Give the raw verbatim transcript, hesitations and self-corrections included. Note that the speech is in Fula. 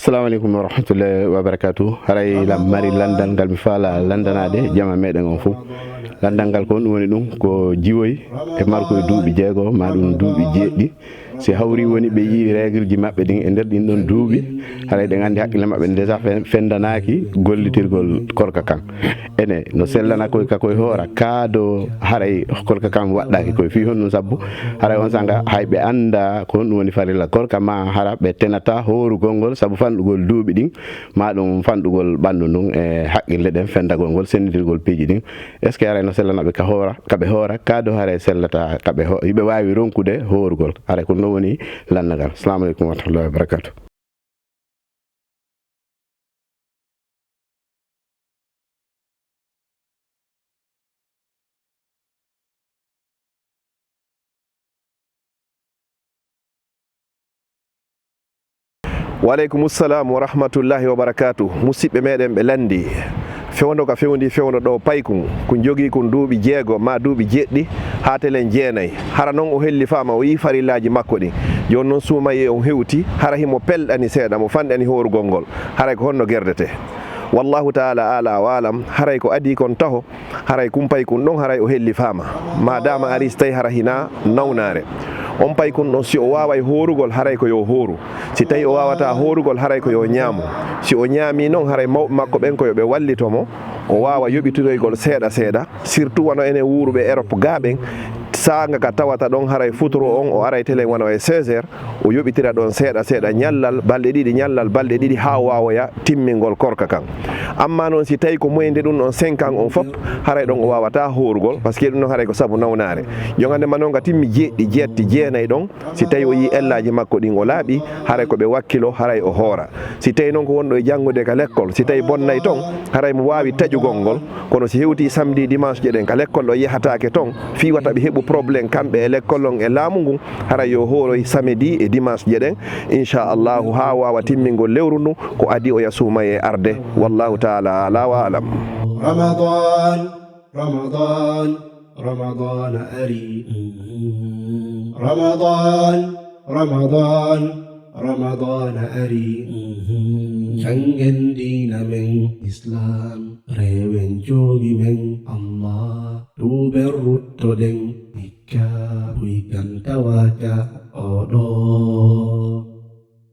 Assalamu aleykum wa rahmatullahi wa barakatuh. Haray lam mari landal ngal mi faala landanaade jama meɗen on fof. Landal ngal ko honɗum woni ɗum? Ko jiwoy e markoy duuɓi jeego, ma ɗum duuɓi jeeɗɗi. Si hawri woni ɓe yii règle ji maɓɓe ɗin e nder ɗin ɗon duuɓi, haray ɗen anndi haqqille maɓɓe déjà fen-, fendanaaki gollitirgol korka kan. Ene, no sellana koy ka koy hoora, kaado haray korka kan waɗɗaaki koy. Fii honɗum? Sabbu haray on sanga hay ɓe annda ko honɗum woni farilla korka, ma hara ɓe tenata hoorugol ngol sabu fanɗugol duuɓi ɗin, ma ɗum fanɗugol ɓanndu ndun e haqqille ɗen, fendagol ngol, senndirgol piiji ɗin. Est-ce que haray no sellana ɓe ka hoora, ka ɓe hoora, kaado haray sellata ka ɓe ho-, hiɓe waawi ronkude hoorugol? Haray ko non woni lanndal ngal. Assalamu aleykum wa rahmatullahi wa barakatuh. Wa aleykum salam wa rahmatullahi wa barakatuh. Musidɓe meɗen ɓe lanndi, fewndo ka fewndi fewndo ɗo paykun, kun jogii kun duuɓi jeego ma duuɓi jeeɗɗi haa telen jeenay. Hara non o hellifaama, o yii farillaaji makko ɗin. Jooni non suumayee on hewti, hara himo pelɗani seeɗa, mo fanɗani hoorugol ngol. Haray ko honno gerdetee? Wallahu taala ala wa alam, haray ko adii kon taho, haray kun paykun ɗon, haray o hellifaama. Maadaama arii, si tawi hara hinaa nawnaare, on paykun ɗon, si o waaway hoorugol, haray ko yo hooru. Si tawi o waawataa hoorugol, haray ko yo ñaamu. Si o ñaamii non, haray mawɓe makko ɓen ko yo ɓe wallito mo, o waawa yoɓitiroygol seeɗa seeɗa, surtout wano enen wuuruɓe Europe gaa ɓen, saanga ka tawata ɗon haray futuro on o aray telen wano e seize heures, o yoɓitira ɗon seeɗa seeɗa ñallal balɗe ɗiɗi, ñallal balɗe ɗiɗi, haa o waawoya timmingol korka kan. Amma non si tawi ko moyde ɗum ɗon cinq ans on fop, haray ɗon o waawataa hoorugol, parce que ɗum ɗon haray ko sabu nawnaare. Jongande ma non ka timmi jeeɗɗi, jeetti, jeenay ɗon, si tawi o yii ellaaji makko ɗin o laaɓi, haray ko ɓe wakkilo, haray o hoora. Si tawi non ko wonɗo e janngude ka lekkol, si tawi bonnay ton, haray mo waawi taƴugol ngol. Kono si hewti samedi, dimanche je ɗen ka lekkol ɗo yahataake ton, fii wata ɓe heɓu problème kamɓe e lekkol on e laamu ngun, haray yo hooroy samedi e dimanche je ɗen, inchallahu, haa waawa timmingol lewru ndun, ko adii o yasuuma e arde. Wallahu taala ala wa alam. Ramadan, Ramadan, Ramadan arii. Ramadan, Ramadan, Ramadan arii. Janngen diina men Islam, rewen joomi men Allah, tuuben ruttoɗen hikka, buy kan tawaaka oɗo.